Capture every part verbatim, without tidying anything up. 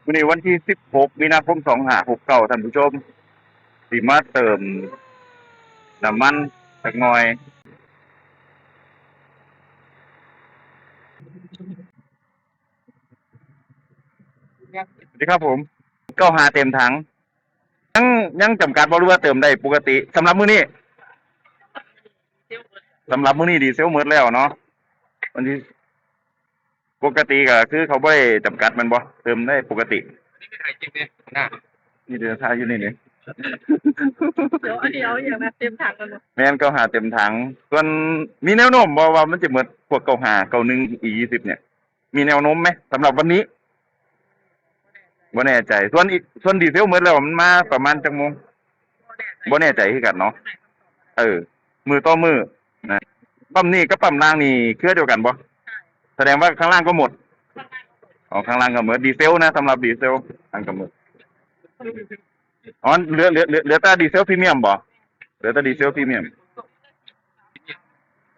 มื้อนี้วันที่สิบหกมีนาคมสองห้าหกเก้า ท่านผู้ชม สิมาเติมน้ำมันจักหน่อย สวัสดีครับผม เก้าห้า เต็มถัง ยัง ยังจำกัดบ่ หรือว่าเติมได้ปกติ สำหรับมื้อนี้ สำหรับมื้อนี้ดีเซลหมดแล้วเนาะ วันที่ ปกติก็คือเขาบ่ได้จำกัดแม่นบ่ เติมได้ปกติ นี่เดี๋ยวถ่ายอยู่นี่นี่ เดี๋ยวอันนี้เอาอย่างนั้นเต็มถังเลยบ่ แม่น เก้าห้า เต็มถัง ส่วนมีแนวโน้มบ่ว่ามันจะหมด พวก เก้าห้า เก้าหนึ่ง อี ยี่สิบ เนี่ย มีแนวโน้มไหม สำหรับวันนี้ บ่แน่ใจ ส่วนอีก ส่วนดีเซลหมดแล้ว มันมาประมาณจักโมง บ่แน่ใจคือกันเนาะ เออ มื้อต่อมื้อนะ ปั๊มนี้กับปั๊มล่างนี่เครือเดียวกันบ่ แสดงว่าข้างล่างก็หมด อ๋อ ข้างล่างก็หมด ดีเซลนะ สำหรับดีเซล อันก็หมด อ๋อ เหลือ เหลือ เหลือ เหลือแต่ดีเซลพรีเมียมบ่ เหลือแต่ดีเซลพรีเมียม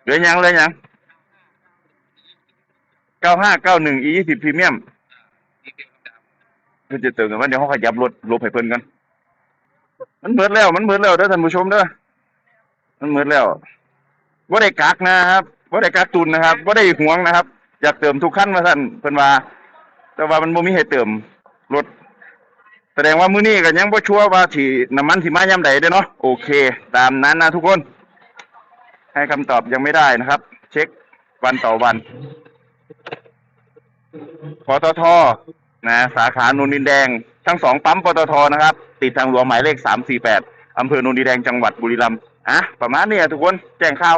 เหลือหยัง เหลือหยัง เก้าห้า เก้าหนึ่ง อี ยี่สิบ พรีเมียม เพิ่นจะเติมกันว่า เดี๋ยวเขาขยับรถหลบให้เพิ่นก่อน มันหมดแล้ว มันหมดแล้วเด้อท่านผู้ชมเด้อ มันหมดแล้ว บ่ได้กักนะครับ บ่ได้กักตุนนะครับ บ่ได้หวงนะครับ อยากเติมทุกคันว่าซั่น เพิ่นว่า แต่ว่ามันบ่มีให้เติมรถ แสดงว่ามื้อนี้ก็ยังบ่ชัวร์ว่าสิ น้ำมันสิมายามใดเด้อเนาะ โอเค ตามนั้นนะทุกคน ให้คำตอบยังไม่ได้นะครับ เช็ควันต่อวัน ปตท นะ สาขาโนนดินแดง ทั้งสองปั๊ม ปตท นะครับ ติดทางหลวงหมายเลข สามสี่แปด อำเภอโนนดินแดง จังหวัดบุรีรัมย์ อ่ะ ประมาณนี้อะทุกคน แจ้งข่าว